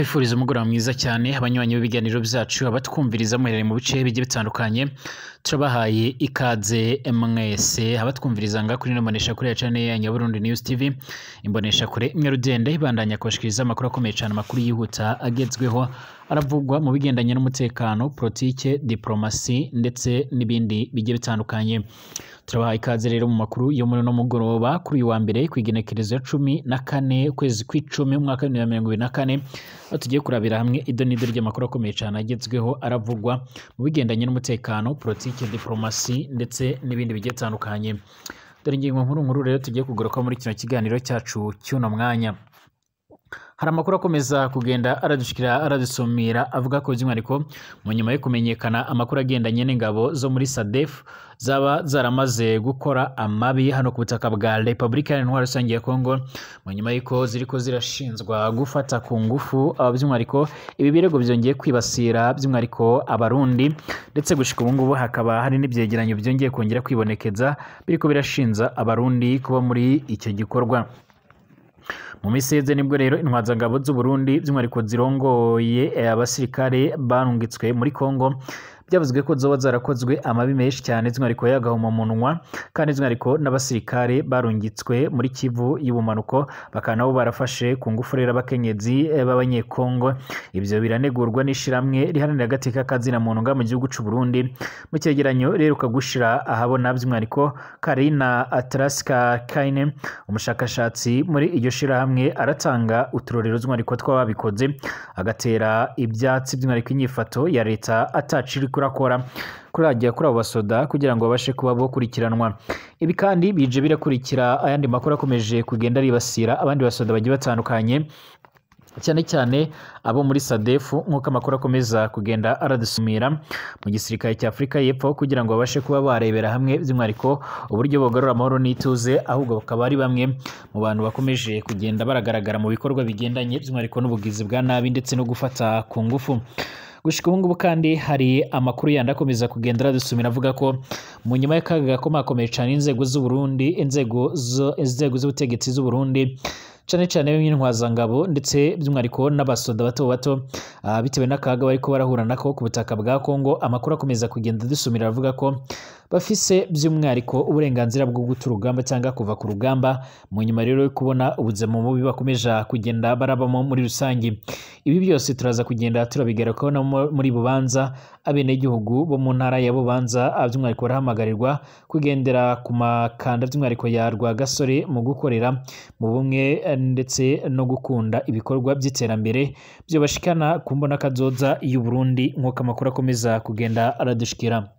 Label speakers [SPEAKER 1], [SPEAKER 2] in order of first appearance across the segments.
[SPEAKER 1] Twifuriza umugoroba mwiza cyane abanywanyi b'ibiganiro byacu, abatwumviriza muherereye mu bice bigiye bitandukanye, turabahaye ikaze mwese. Abatwumviriza nga kuri ino mboneshakure ya channel ya Nyaburundi News TV, imboneshakure imwe rudende ibandanya kubashikiriza amakuru akomeye cyane, amakuru yihuta agezweho aravugwa mu bigendanye n'umutekano, politike, diplomasi ndetse n'ibindi bigiye bitandukanye. Turabahaye ikaze rero mu makuru yo muri uno mugoroba kuri uyu wa mbere ku igenekerezo ya 14 ukwezi kw'icumi umwaka wa 2024, aho tugiye kurabira hamwe idonido ry'amakuru akomeye cyane agezweho aravugwa mu bigendanye n'umutekano, politike, diplomasi ndetse n'ibindi bigiye bitandukanye. Dore ingingo nkuru nkuru rero tugiye kugaruka muri kino kiganiro cyacu cy'uno mwanya. Hari amakuru akomeza kugenda aradushikira aradusumira avuga ko by'umwihariko mu nyuma yo kumenyekana amakuru agendanye n'ingabo zo muri SADF zaba zaramaze gukora amabi hano ku butaka bwa Repubulika Iharanira Rusange ya Kongo, mu nyuma y'uko ziriko zirashinzwa gufata ku ngufu by'umwihariko ibi birego byongeye kwibasira by'umwihariko Abarundi, ndetse gushika ubu ngubu hakaba hari n'ibyegeranyo byongeye kongera kwibonekeza biriko birashinza Abarundi kuba muri icyo gikorwa. Mu minsi iheze nibwo rero intwazangabo z'u Burundi by'umwihariko zirongoye abasirikare barungitswe muri Kongo, byavuzwe ko zoba zarakozwe amabi menshi cyane by'umwihariko y'agahomamunwa, kandi by'umwihariko n'abasirikare barungitswe muri Kivu y'ubumanuko bakaba nabo barafashe ku ngufu rero abakenyezi b'Abanyekongo. Ibyo biranegurwa n'ishirahamwe riharanira agateka kazina muntu nga mu gihugu c'u Burundi. Mu cyegeranyo rero gushira ahabona by'umwihariko Karina Atraska Kaine, umushakashatsi muri iryo shirahamwe, aratanga uturorero by'umwihariko tw'ababikoze, agatera ibyatsi by'umwihariko inyifato ya leta ataciri kurakora kurajya kuri abo basoda kugira ngo babashe kuba bokurikiranwa. Ibi kandi bije birakurikira ayandi makuru akomeje kugenda aribasira abandi basoda bagiye batandukanye, cyane cyane abo muri SADF, nk'uko amakuru akomeza kugenda aradusumira mu gisirikare cya Afurika y'Epfo, kugira ngo babashe kuba barebera hamwe by'umwihariko uburyo bogarura amahoro n'ituze, ahubwo bakaba ari bamwe mu bantu bakomeje kugenda baragaragara mu bikorwa bigendanye by'umwihariko n'ubugizi bwa nabi ndetse no gufata ku ngufu. Gushika ubu ngubu kandi hari amakuru yandi akomeza kugenda aradusumira avuga ko mu nyuma y'akaga gakomakomeye cyane inzego z'u Burundi, inzego z'ubutegetsi z'u Burundi, cyane cyane b'intwazangabo ndetse by'umwihariko n'abasoda bato bato, bitewe n'akaga bariko barahura nako ku butaka bwa Kongo, amakuru akomeza kugenda dusumira avuga ko bafise by'umwihariko uburenganzira bwo guta urugamba cyangwa kuva ku rugamba, mu nyuma rero yo kubona ubuzima bubi bakomeje kugenda barabamo muri rusange. Ibi byose turaza kugenda turabigarukaho no muri Bubanza. Abenegihugu bo mu ntara ya Bubanza by'umwihariko barahamagarirwa kugendera ku makanda by'umwihariko ya Rwagasore mu gukorera mu bumwe ndetse no gukunda ibikorwa by'iterambere byobashikana ku mbona kazoza y'u Burundi, nk'uko amakuru akomeza kugenda aradushikira.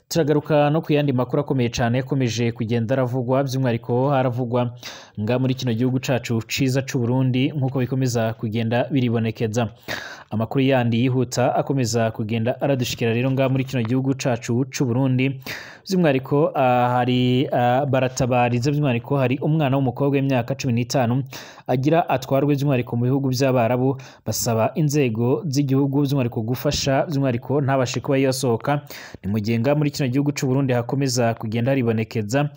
[SPEAKER 1] Turagaruka no ku yandi makuru akomeye cyane akomeje kugenda aravugwa, by'umwihariko haravugwa nga muri kino gihugu cacu ciza c'u Burundi, nk'uko bikomeza kugenda biribonekeza. Amakuru yandi yihuta akomeza kugenda aradushikira rero nga muri kino gihugu cacu c'u Burundi, by'umwihariko hari baratabariza by'umwihariko hari umwana w'umukobwa w'imyaka 15 agira atwarwe by'umwihariko mu bihugu by'Abarabu, basaba inzego z'igihugu by'umwihariko gufasha by'umwihariko ntabashe kuba yasohoka. Ni mu gihe nga muri kino gihugu c'u Burundi hakomeza kugenda haribonekeza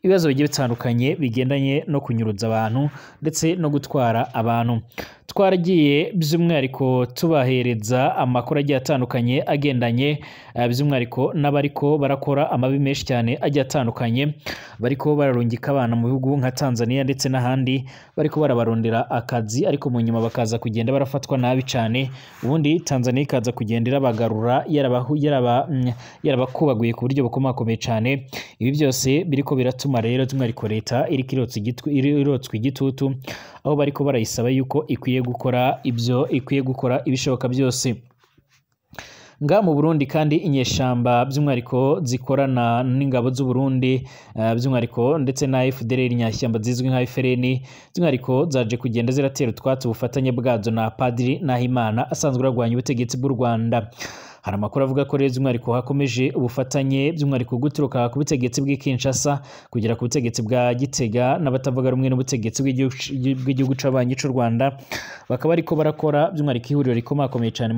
[SPEAKER 1] ibibazo bigiye bitandukanye bigendanye no kunyuruza abantu ndetse no gutwara abantu. Twaragiye by'umwihariko tubahereza amakuru agiye atandukanye agendanye by'umwihariko n'abariko barakora amabi menshi cyane agiye atandukanye, bariko bararungika abana mu bihugu nka Tanzania ndetse n'ahandi, bariko barabarondera akazi, ariko mu nyuma bakaza kugenda barafatwa nabi cyane, ubundi Tanzania ikaza kugenda irabagarura yarabakubaguye ku buryo bukomakomeye cyane. Ibi byose biriko biratuma rero by'umwihariko leta iriko irotswa igitutu, aho bariko barayisaba yuko ikwiye gukora ibyo ikwiye gukora ibishoboka byose. Nga mu Burundi kandi inyeshamba by'umwihariko zikorana n'ingabo z'u Burundi by'umwihariko ndetse na FDLR, inyeshyamba zizwi nka FRN, by'umwihariko zaje kugenda ziratera utwatsi ubufatanye bwazo na Padiri Nahimana asanzwe arwanya ubutegetsi bw'u Rwanda. Hari amakuru avuga ko rero by'umwihariko hakomeje ubufatanye by'umwihariko guturuka ku butegetsi bw'i Kinshasa kugera ku butegetsi bwa Gitega n'abatavuga rumwe n'ubutegetsi bw'igihugu c'abanyi c'u Rwanda, bakaba ariko barakora by'umwihariko ihuriro rikomakomeye cyane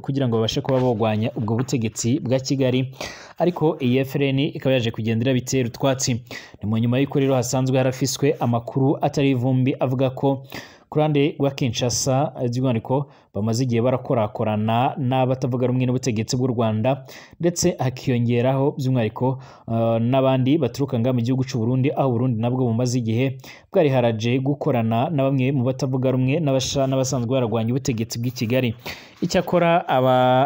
[SPEAKER 1] kugira ngo babashe kuba bogwanya ubwo butegetsi bwa Kigali, ariko iyi FRN ikaba yaje kugendera bitera utwatsi. Ni mu nyuma y'uko rero hasanzwe harafiswe amakuru atari ivumbi avuga ko Ku ruhande rwa Kinshasa by'umwihariko bamaze igihe barakorakorana n'abatavuga rumwe n'ubutegetsi bw'u Rwanda, ndetse hakiyongeraho by'umwihariko n'abandi baturuka ngaha mu gihugu cy'u Burundi, aho Burundi nabwo bumaze igihe bwariharaje gukorana na bamwe mu batavuga rumwe n'abasanzwe bararwanya ubutegetsi bw'i Kigali. Icyakora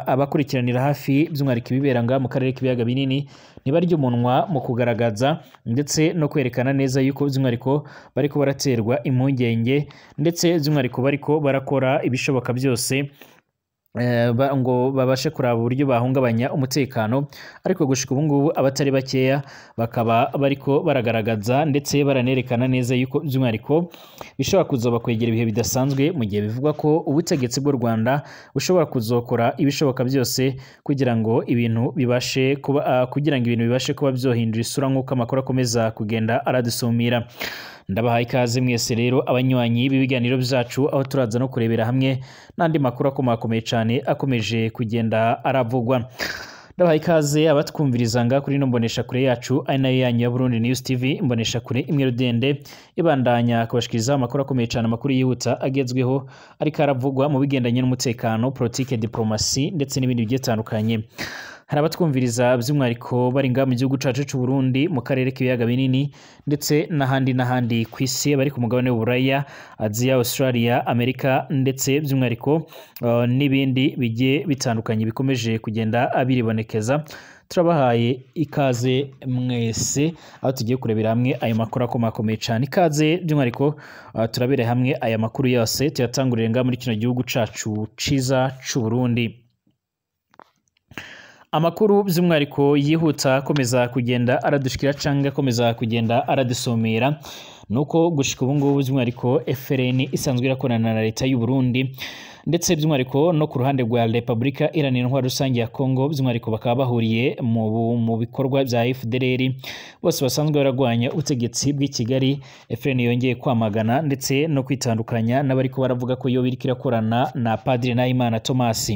[SPEAKER 1] abakurikiranira hafi by'umwihariko ibibera ngaha mu karere k'ibiyaga binini ntibarya umunwa mu kugaragaza ndetse no kwerekana neza yuko by'umwihariko bariko baraterwa impungenge, ndetse by'umwihariko bariko barakora ibishoboka byose ngo babashe kuraba uburyo bahungabanya umutekano. Ariko gushika ubu ngubu abatari bakeya bakaba bariko baragaragaza ndetse baranerekana neza yuko by'umwihariko bishobora kuzoba kwegera ibihe bidasanzwe, mu gihe bivugwa ko ubutegetsi bw'u Rwanda bushobora kuzokora ibishoboka byose kugira ngo ibintu bibashe kuba kugira ngo ibintu bibashe kuba byohindura isura, nk'uko amakuru akomeza kugenda aradusumira. Ndabahaye ikaze mwese rero abanywanyi b'ibiganiro byacu, aho turaza no kurebera hamwe n'andi makuru akomakomeye cyane akomeje kugenda aravugwa. Ndabahaye ikaze abatwumviriza nga kuri ino mbonesha kure yacu ari nayo yanyu ya Burundi News TV, imbonesha kure imwe rudende ibandanya kubashikiriza amakuru akomeye cyane, amakuru yihuta agezweho ariko aravugwa mu bigendanye n'umutekano, politike, diplomasi ndetse n'ibindi bigiye bitandukanye. Hari abatwumviriza by'umwihariko bari ngaha mu gihugu cacu c'u Burundi, mu karere k'ibiyaga binini ndetse n'ahandi n'ahandi ku isi, bari ku mugabane w'Uburaya, Aziya, Australia, Amerika ndetse by'umwihariko n'ibindi bigiye bitandukanye bikomeje kugenda biribonekeza. Turabahaye ikaze mwese aho tugiye kurebera hamwe ayo makuru akomakomeye cyane. Ikaze by'umwihariko turabere hamwe aya makuru yose tuyatangurire ngaha muri kino gihugu cacu ciza c'u Burundi. Amakuru by'umwihariko yihuta akomeza kugenda aradushikira canke akomeza kugenda aradusomera nuko gushika ubu ngubu by'umwihariko FRN isanzwe irakorana na leta y'u Burundi, ndetse by'umwihariko no ku ruhande rwa Republika Iharanira Intwaro Rusange ya Kongo, by'umwihariko bakaba bahuriye mu bikorwa bya FDLR, bose basanzwe baragwanya ubutegetsi bw'i Kigali. FRN yongeye kwamagana ndetse no kwitandukanya n'abariko baravuga ko yo biriko irakorana na Padiri Nahimana Thomas.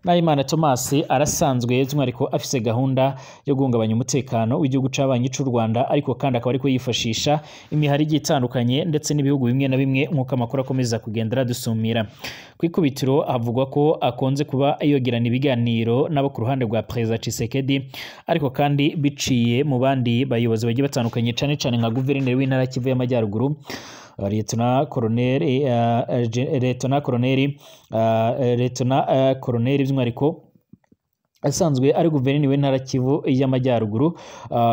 [SPEAKER 1] Nahimana Thomas arasanzwe by'umwihariko afise gahunda yo guhungabanya umutekano w'igihugu c'abanyi c'u Rwanda, ariko kandi akaba ariko yifashisha imihari igiye itandukanye ndetse n'ibihugu bimwe na bimwe, nk'uko amakuru akomeza kugenda aradusumira. Ku ikubitiro havugwa ko akunze kuba yogirana ibiganiro n'abo ku ruhande rwa Perezida Tshisekedi, ariko kandi biciye mu bandi bayobozi bagiye batandukanye, cane cane nka guverineri w'intara Kivu y'Amajyaruguru, Lieutenant Colonel by'umwihariko asanzwe ari guverineri w'intara Kivu y'Amajyaruguru,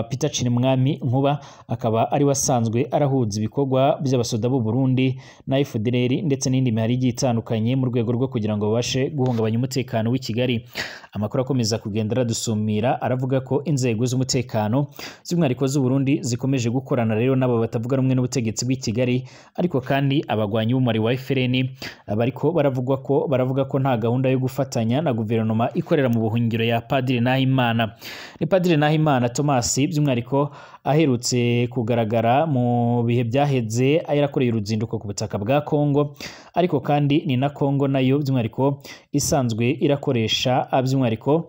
[SPEAKER 1] Peter Cirimwami Nkuba, akaba ari wasanzwe arahuza ibikorwa by'abasoda b'u Burundi na FDLR ndetse n'indi mihari igiye itandukanye mu rwego rwo kugira ngo babashe guhungabanya umutekano w'i Kigali. Amakuru akomeza kugenda aradusumira aravuga ko inzego z'umutekano z'umwihariko z'u Burundi zikomeje gukorana rero n'abo batavuga rumwe n'ubutegetsi bw'i Kigali, ariko kandi abagwanyi b'umubare wa FRN bariko baravuga ko nta gahunda yo gufatanya na guverinoma ikorera mu buhungiro ya Padiri Nahimana. Ni Padiri Nahimana Thomas by'umwihariko aherutse kugaragara mu bihe byaheze yarakoreye uruzinduko ku butaka bwa Kongo, ariko kandi ni na Kongo nayo by'umwihariko isanzwe irakoresha by'umwihariko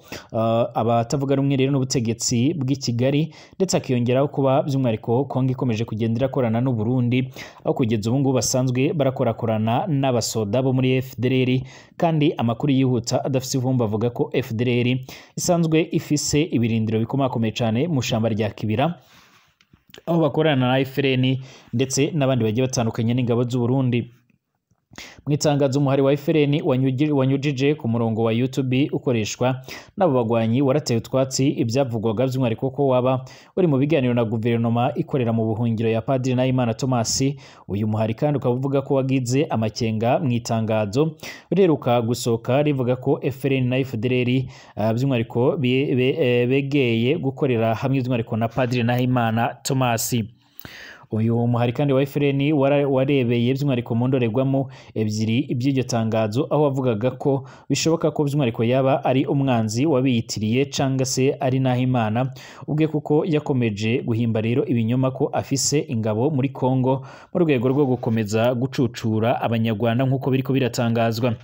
[SPEAKER 1] abatavuga rumwe rero n'ubutegetsi bw'i Kigali, ndetse akiyongeraho kuba by'umwihariko Kongo ikomeje kugenda irakorana n'u Burundi, aho kugeza ubu ngubu basanzwe barakorakorana n'abasoda bo muri FDLR, kandi amakuru yihuta adafise ivumbi avuga ko FDLR isanzwe ifise ibirindiro bikomakomeye cyane mu shamba rya Kibira, aho bakorana na FRN ndetse n'abandi bagiye batandukanye n'ingabo z'u Burundi. Mu itangazo umuhari wa FRN wanyujije ku murongo wa YouTube ukoreshwa n'abo bagwanyi warateye utwatsi ibyavugwaga by'umwihariko ko waba uri mu biganiro na guverinoma ikorera mu buhungiro ya Padiri Nahimana Thomas. Uyu muhari kandi ukaba uvuga ko wagize amakenga mu itangazo riheruka gusohoka rivuga ko FRN na FDLR by'umwihariko begeye gukorera hamwe by'umwihariko na Padiri Nahimana Thomas. Uyu muhari kandi wa FRN warebeye by'umwihariko mu ndorerwamo ebyiri iby'iryo tangazo, aho wavugaga ko bishoboka ko by'umwihariko yaba ari umwanzi wabiyitiriye canga se ari Nahimana ubwe, kuko yakomeje guhimba rero ibinyoma ko afise ingabo muri Kongo mu rwego rwo gukomeza gucucura abanyarwanda nk'uko biriko biratangazwa.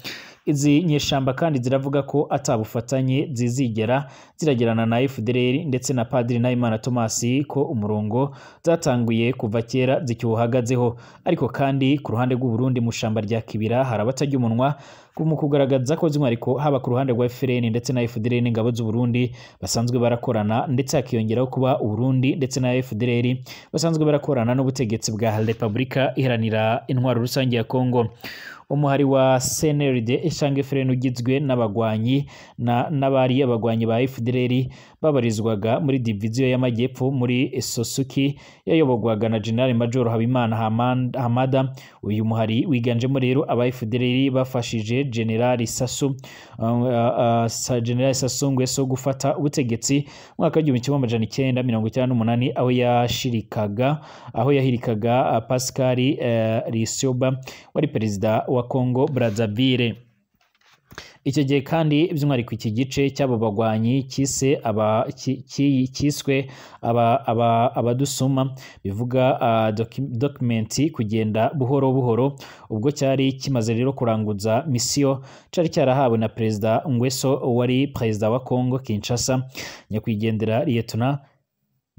[SPEAKER 1] Izi nyeshamba kandi ziravuga ko atabufatanye zizigera ziragirana na FDLR ndetse na Padiri Nahimana Thomas, ko umurongo zatanguye kuva kera zikiwuhagazeho. Ariko kandi ku ruhande rw'u Burundi mu shamba rya Kibira hari abatarya umunwa mu kugaragaza ko by'umwihariko haba ku ruhande rwa FRN ndetse na FDLR n'ingabo z'u Burundi basanzwe barakorana, ndetse hakiyongeraho kuba u Burundi ndetse na FDLR basanzwe barakorana n'ubutegetsi bwa Repubulika Iharanira Intwaro Rusange ya Kongo. Umuhari wa CNRD Ishange FRN ugizwe n'abagwanyi n'abari abagwanyi ba FDLR babarizwaga muri diviziyo y'amajyepfo muri Sosuki yayobogwaga na General Major Habimana Hamada. Uyu muhari wiganjemo rero aba FDLR bafashije General Sassou General Sassou Nguesso gufata ubutegetsi mu mwaka w'1998, aho yahirikaga Pascal Lissouba wari perezida wa Congo Brazzaville. Icyo gihe kandi by'umwihariko iki gice cy'abo bagwanyi cyise aba cyiswe aba abadusuma, bivuga document kugenda buhoro buhoro. Ubwo cyari kimaze rero kuranguza misiyo cyari cyarahawe na Perezida Nguesso wari perezida wa Congo Kinshasa, nyakwigendera Lieutenant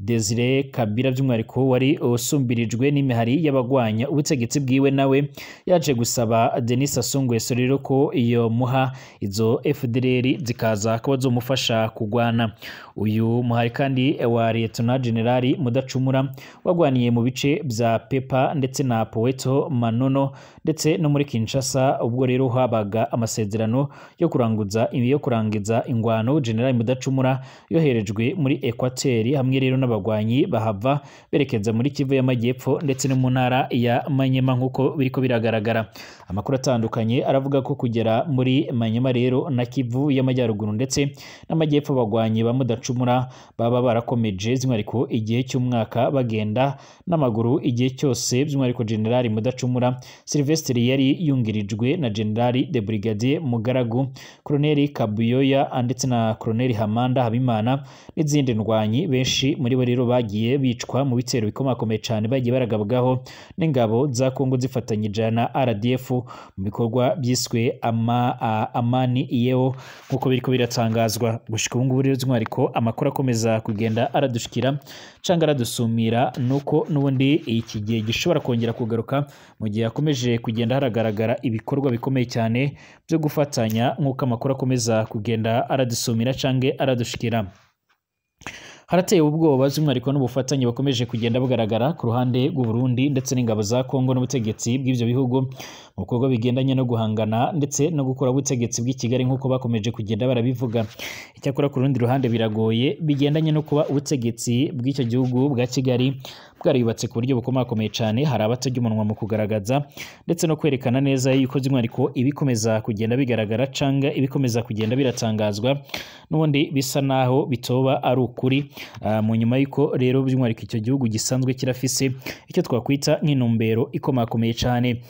[SPEAKER 1] Desire Kabila by'umwihariko wari usumbirijwe n'imihari y'abagwanya ubutegetsi bwiwe, nawe yaje gusaba Denis Sassou Nguesso rero ko iyo muha izo FDLR zikaza kuba zomufasha kugwana. Uyu muhari kandi wa Lieutenant General Mudacumura wagwaniye mu bice bya Pepa ndetse na Poeto Manono ndetse no muri Kinshasa. Ubwo rero habaga amasezerano yo kuranguza yo kurangiza ingwano, General Mudacumura yoherejwe muri Equateur hamwe rero n'abagwanyi bahava berekeza muri Kivu y'Amajyepfo ndetse no mu ntara ya Manyema nk'uko biriko biragaragara. Amakuru atandukanye aravuga ko kugera muri Manyema rero na Kivu y'Amajyaruguru ndetse n'Amajyepfo abagwanyi ba Mudacumura baba barakomeje by'umwihariko igihe cy'umwaka bagenda n'amaguru igihe cyose. By'umwihariko General Mudacumura Sylvestre yari yungirijwe na General de Brigadier Mugaragu, Colonel Kabuyoya ndetse na Colonel Hamanda Habimana n'izindi ndwanyi. Benshi muri bo rero bagiye bicwa mu bitero bikomakomeye cyane bagiye baragabwaho n'ingabo za Kongo zifatanyije na RDF mu bikorwa byiswe amani iyeho nk'uko biriko biratangazwa. Gushika ubu ngubu rero by'umwihariko amakuru akomeza kugenda aradushikira cyangwa aradusumira nuko n'ubundi iki gihe gishobora kongera kugaruka mu gihe hakomeje kugenda haragaragara ibikorwa bikomeye cyane byo gufatanya nk'uko amakuru akomeza kugenda aradusumira cyangwa aradushikira. Harateye ubwoba by'umwihariko n'ubufatanye bakomeje kugenda bugaragara ku ruhande rw'u Burundi ndetse n'ingabo za Kongo n'ubutegetsi bw'ibyo bihugu mu bikorwa bigendanye no guhangana ndetse no gukora ubutegetsi bw'i Kigali nk'uko bakomeje kugenda barabivuga. Icyakora ku rundi ruhande biragoye bigendanye no kuba ubutegetsi bw'icyo gihugu bwa Kigali bwariyubatse ku buryo bukomakomeye cyane. Hari abatajya umunwa mu kugaragaza ndetse no kwerekana neza yuko by'umwihariko ibikomeza kugenda bigaragara canga ibikomeza kugenda biratangazwa n'ubundi bisa naho bitoba ari ukuri. Mu nyuma y'uko rero by'umwihariko icyo gihugu gisanzwe kirafise icyo twakwita nk'intumbero ikomakomeye cyane.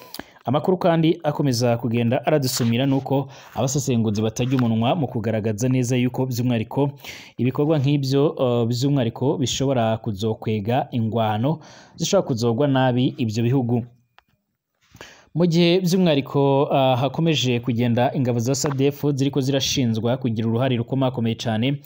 [SPEAKER 1] Amakuru kandi akomeza kugenda aradusumira nuko abasesenguzi batajya umunwa mu kugaragaza neza yuko by'umwihariko ibikorwa nk'ibyo by'umwihariko bishobora kuzokwega ingwano zishobora kuzogwa nabi ibyo bihugu. Mu gihe by'umwihariko hakomeje kugenda ingabo za SADF ziriko zirashinzwa kugira uruhare rukomakomeye cyane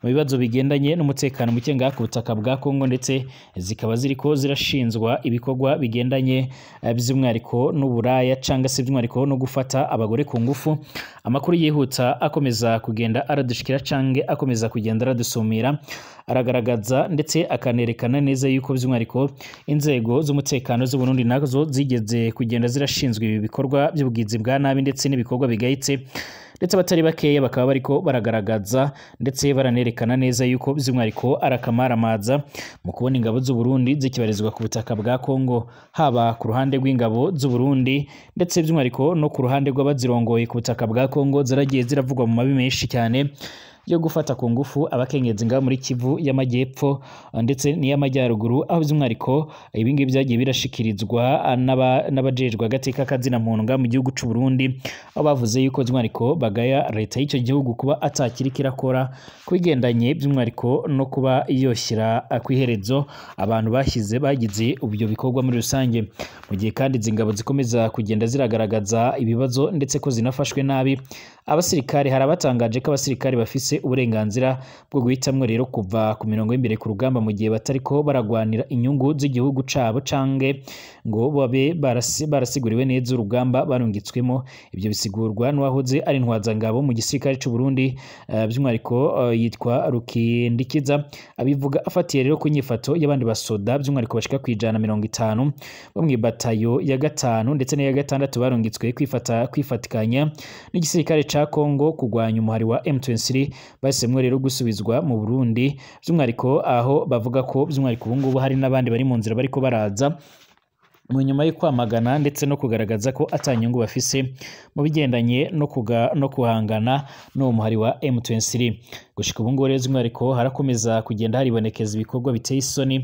[SPEAKER 1] mu bibazo bigendanye n'umutekano muke ngaha ku butaka bwa Kongo, ndetse zikaba ziriko zirashinzwa ibikorwa bigendanye by'umwihariko n'uburaya cyangwa se by'umwihariko no gufata abagore ku ngufu. Amakuru yihuta akomeza kugenda aradushikira cyangwa akomeza kugenda aradusumira aragaragaza ndetse akanerekana neza yuko by'umwihariko inzego z'umutekano z'u Burundi nazo zigeze kugenda zirashinzwe ibi bikorwa by'ubwizi bwa nabi ndetse n'ibikorwa bigayitse, ndetse abatari bakeya bakaba bariko baragaragaza ndetse baranerekana neza yuko by'umwihariko arakamaramaza mu kubona ingabo z'u Burundi zikibarizwa ku butaka bwa Kongo, haba ku ruhande rw'ingabo z'u Burundi ndetse by'umwihariko no ku ruhande rw'abazirongoye ku butaka bwa Kongo zaragiye ziravugwa mu mabi menshi cyane. yo gufata ku ngufu abakenyezi ngaho muri Kivu y'Amajyepfo ndetse n'iy'Amajyaruguru, aho by'umwihariko ibi ngibi byagiye birashikirizwa n'abajejwe agateka kazina muntu ngaho mu gihugu c'u Burundi, aho bavuze yuko by'umwihariko bagaya leta y'icyo gihugu kuba atakiri kirakora kubigendanye by'umwihariko no kuba yoshyira kw'iherezo abantu bagize ibyo bikorwa muri rusange. Mu gihe kandi izi ngabo zikomeza kugenda ziragaragaza ibibazo ndetse ko zinafashwe nabi, abasirikare hari abatangaje ko abasirikare bafise uburenganzira bwo guhitamwo rero kuva ku mirongo y'imbere ku rugamba mu gihe batariko baragwanira inyungu z'igihugu cabo canke ngo babe barasiguriwe neza urugamba barungitswemo. Ibyo bisigurwa n'uwahoze ari intwazangabo mu gisirikare c'u Burundi, by'umwihariko yitwa Rukindikiza, abivuga afatiye rero ku nyifato y'abandi basoda by'umwihariko bashika 150 bo mw'ibatayo ya 5 ndetse n'iya 6 barungitswe kwifatikanya n'igisirikare ca Kongo kugwanya umuhari wa M23, bahisemwo rero gusubizwa mu Burundi by'umwihariko aho bavuga ko by'umwihariko ubu ngubu hari n'abandi bari mu nzira bariko baraza mu nyuma yo kwamagana ndetse no kugaragaza ko atanyungu bafise mu bigendanye no kuhangana n'uwo muhari wa M23. Gushika ubu ngubu rero by'umwihariko harakomeza kugenda haribonekeza ibikorwa biteye isoni,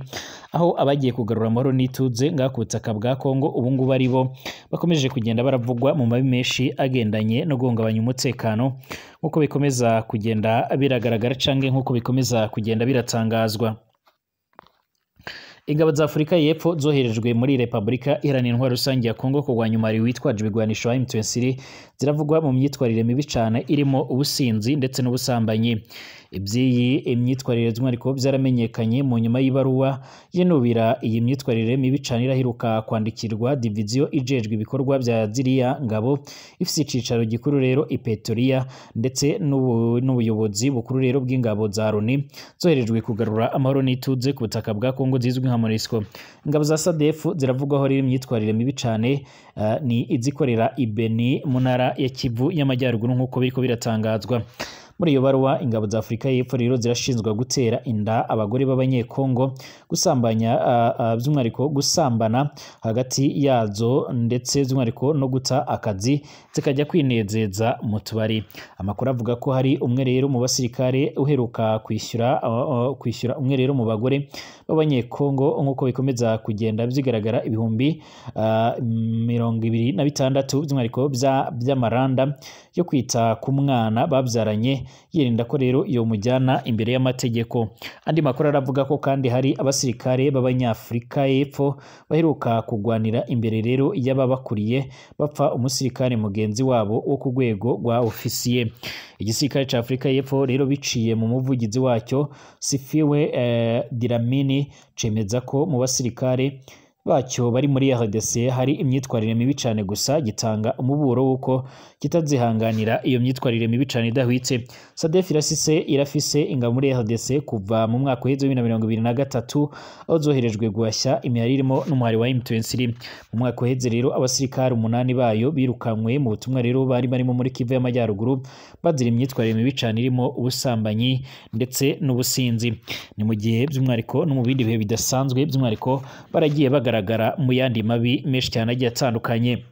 [SPEAKER 1] aho abagiye kugarura amahoro n'ituze ngaha ku butaka bwa Kongo ubu ngubu ari bo bakomeje kugenda baravugwa mu mabi menshi agendanye no guhungabanya umutekano, nk'uko bikomeza kugenda biragaragara canke nk'uko bikomeza kugenda biratangazwa. Ingabo za Afurika y'Epfo zoherejwe muri Repubulika Iharanira Intwaro Rusange ya Kongo kurwanya umubare witwaje ibigwanisho wa M23 ziravugwa mu myitwarire mibi cane irimo ubusinzi ndetse n'ubusambanyi. Iby'iyi imyitwarire by'umwihariko byaramenyekanye mu nyuma y'ibaruwa yinubira iyi myitwarire mibi cane iraheruka kwandikirwa diviziyo ijejwe ibikorwa bya ziriya ngabo ifise icicaro gikuru rero i Pretoria, ndetse n'ubuyobozi bukuru rero bw'ingabo za Loni zoherejwe kugarura amahoro n'ituze ku butaka bwa Kongo zizwi nka MONUSCO. Ingabo za SADF ziravugwaho rero imyitwarire mibi cane, ni izikorera i Beni mu ntara ya Kivu y'Amajyaruguru nk'uko biriko biratangazwa. Muri iyo baruwa ingabo za Afurika y'Epfo rero zirashinzwa gutera inda abagore b'abanyekongo, gusambanya by'umwihariko gusambana hagati yazo ndetse by'umwihariko no guta akazi zikajya kwinezeza mu tubari. Amakuru avuga ko hari umwe rero mu basirikare uheruka kwishyura umwe rero mu bagore b'abanyekongo nk'uko bikomeza kugenda bigaragara 26,000 by'umwihariko by'amaranda yo kwita ku mwana babyaranye, yirinda ko rero iyo mujyana imbere y'amategeko. Andi makuru aravuga ko kandi hari abasirikare b'abanyafurika y'Epfo baheruka kugwanira imbere rero y'ababakuriye bapfa umusirikare mugenzi wabo wo ku rwego rwa ofisiye. Igisirikare ca Afurika y'Epfo rero biciye mu muvugizi wacyo Sifiwe Dlamini cemeza ko mu basirikare bacyo bari muri RDC hari imyitwarire mibi cane, gusa gitanga umuburo wuko kitazihanganira iyo myitwarire mibi cane idahwitse. SADF irafise ingabo muri RDC kuva mu mwaka w'ihezi 2023 aho zoherejwe guhashya imihari irimo n'umuhari wa M23. Mu mwaka uheze rero abasirikare 8 bayo birukanywe mu butumwa rero bari barimo muri Kivu y'Amajyaruguru bazira imyitwarire mibi cane irimo ubusambanyi ndetse n'ubusinzi. Ni mu gihe by'umwihariko no mu bindi bihe bidasanzwe by'umwihariko baragiye bagaragara mu yandi mabi menshi cyane agiye atandukanye.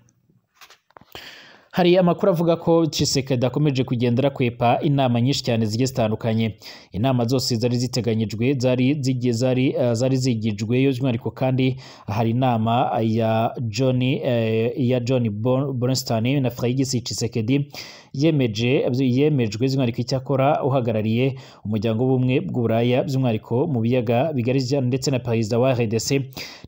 [SPEAKER 1] Hari amakuru avuga ko Tshisekedi akomeje kugendera kwepa inama nyinshi cyane zigiye zitandukanye. Inama zose zari ziteganyijwe zari zigijweyo by'umwihariko, kandi hari inama ya John Bernstein na Félix Tshisekedi yemejwe by'umwihariko. Icyakora uhagarariye umuryango w'ubumwe bw'Uburaya by'umwihariko mu biyaga bigari ndetse na perezida wa RDC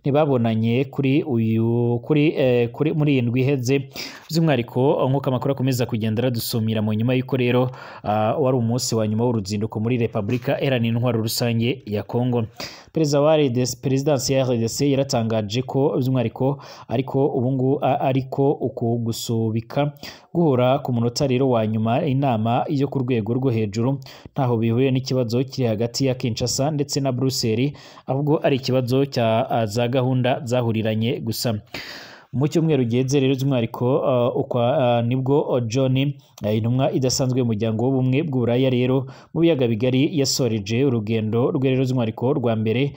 [SPEAKER 1] ntibabonanye kuri uyu kuri kuri muri iyi ndwi iheze by'umwihariko, nk'uko amakuru akomeza kugenda dusumira mu nyuma y'uko rero wari umunsi wa nyuma w'uruzinduko muri Repubulika Iharanira Intwaro Rusange ya Kongo. Perezida wa RDC, Perezidansi ya RDC yaratangaje ko by'umwihariko ariko ubu ngubu ariko uku gusubika guhura ku munota rero wa nyuma inama yo ku rwego rwo hejuru ntaho bihuriye n'ikibazo kiri hagati ya Kinshasa ndetse na Bruxelles, ahubwo ari ikibazo cya za gahunda zahuriranye gusa. Mu cyumweru giheze rero by'umwihariko nibwo John, intumwa idasanzwe y'umuryango w'ubumwe bw'Uburaya rero mu biyaga bigari, yasoreje urugendo rwe rero by'umwihariko rwa mbere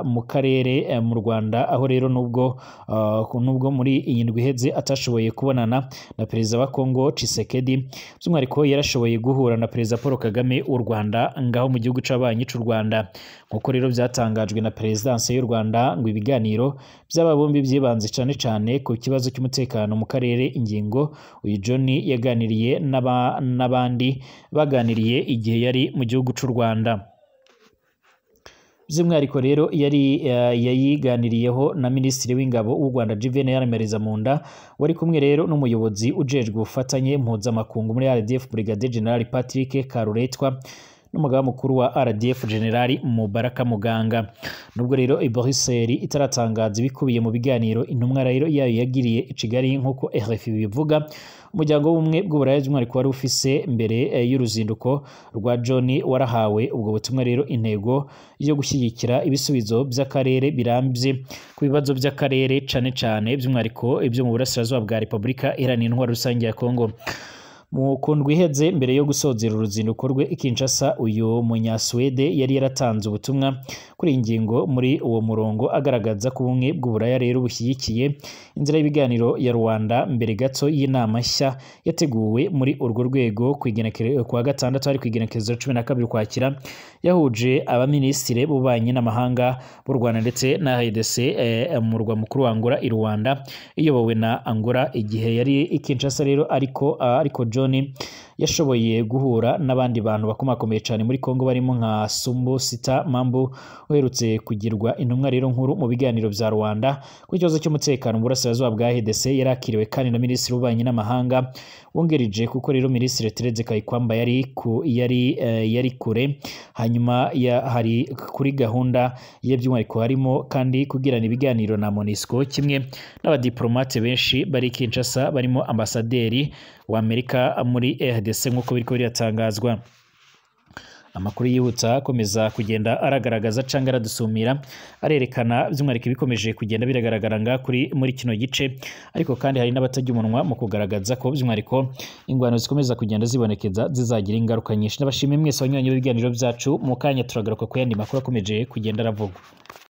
[SPEAKER 1] mu karere mu Rwanda, aho rero nubwo muri iyi ndwi iheze atashoboye kubonana na perezida wa Congo Tshisekedi, by'umwihariko yarashoboye guhura na perezida Paul Kagame w'u Rwanda ngaho mu gihugu c'abanyi c'u Rwanda. Nkuko rero byatangajwe na perezidanse y'u Rwanda, ngo ibiganiro by'aba bombi byibanze cane cane ku kibazo cy'umutekano mu karere, ingingo uyu John yaganiriye n'abandi baganiriye igihe yari mu gihugu c'u Rwanda. By'umwihariko rero yari yayiganiriyeho na Minisitiri w'Ingabo w'u Rwanda Juvenal Marizamunda, wari kumwe rero n'umuyobozi ujejwe ubufatanye mpuzamakungu muri RDF Brigadier General Patrick Karuretwa n'umugaba mukuru wa RDF General Mubaraka Muganga. Nubwo rero i Bruxelles itaratangaza ibikubiye mu biganiro intumwa rero yayo yagiriye i Kigali, nk'uko RFI bivuga, umuryango w'ubumwe bw'Uburaya by'umwihariko wari ufise mbere y'uruzinduko rwa John warahawe ubwo butumwa rero intego yo gushyigikira ibisubizo by'akarere birambye ku bibazo by'akarere, cane cane by'umwihariko ibyo mu burasirazuba bwa Repubulika Iharanira Intwaro Rusange ya Congo. Mu kundwi iheze mbere yo gusozera uruzinduko rwe i Kinshasa, uyu munyasuwede yari yaratanze ubutumwa kuri iyi ngingo muri uwo murongo, agaragaza ko ubumwe bw'Uburaya rero bushyigikiye inzira y'ibiganiro ya Rwanda mbere gato y'inama nshya yateguwe muri urwo rwego kuwa gatandatu, hari ku igenekerezo 12 Ukwakira, yahuje abaminisitiri b'ububanyi n'amahanga b'u Rwanda ndetse na RDC mu murwa mukuru wa Angola i Rwanda, iyobowe na Angola. Igihe yari i Kinshasa rero ariko John yashoboye guhura n'abandi bantu bakomakomeye cyane muri Congo, barimo nka Sumbu Sita Mambu uherutse kugirwa intumwa rero nkuru mu biganiro bya Rwanda ku kibazo cy'umutekano mu burasirazuba bwa RDC. Yarakiriwe kandi na Minisitiri w'Ububanyi n'Amahanga wungirije, kuko rero Minisitiri Therese Kayikwamba yari kure. Hanyuma hari kuri gahunda ye by'umwihariko harimo kandi kugirana ibiganiro na MONUSCO kimwe n'abadiplomate benshi bari Kinshasa, barimo ambasaderi wa Amerika muri RDC, nk'uko biriko biratangazwa. Amakuru yihutsa akomeza kugenda aragaragaza cyangwa aradusumira, arerekana by'umwihariko ibikomeje kugenda biragaragara nga kuri muri kino gice, ariko kandi hari n'abatajya umunwa mu kugaragaza ko by'umwihariko ingwano zikomeza kugenda zibonekeza zizagira ingaruka nyinshi. N'abashimye mwese abanywanyi b'ibiganiro byacu, mu kanya turagaruka ku yandi makuru akomeje kugenda aravugwa.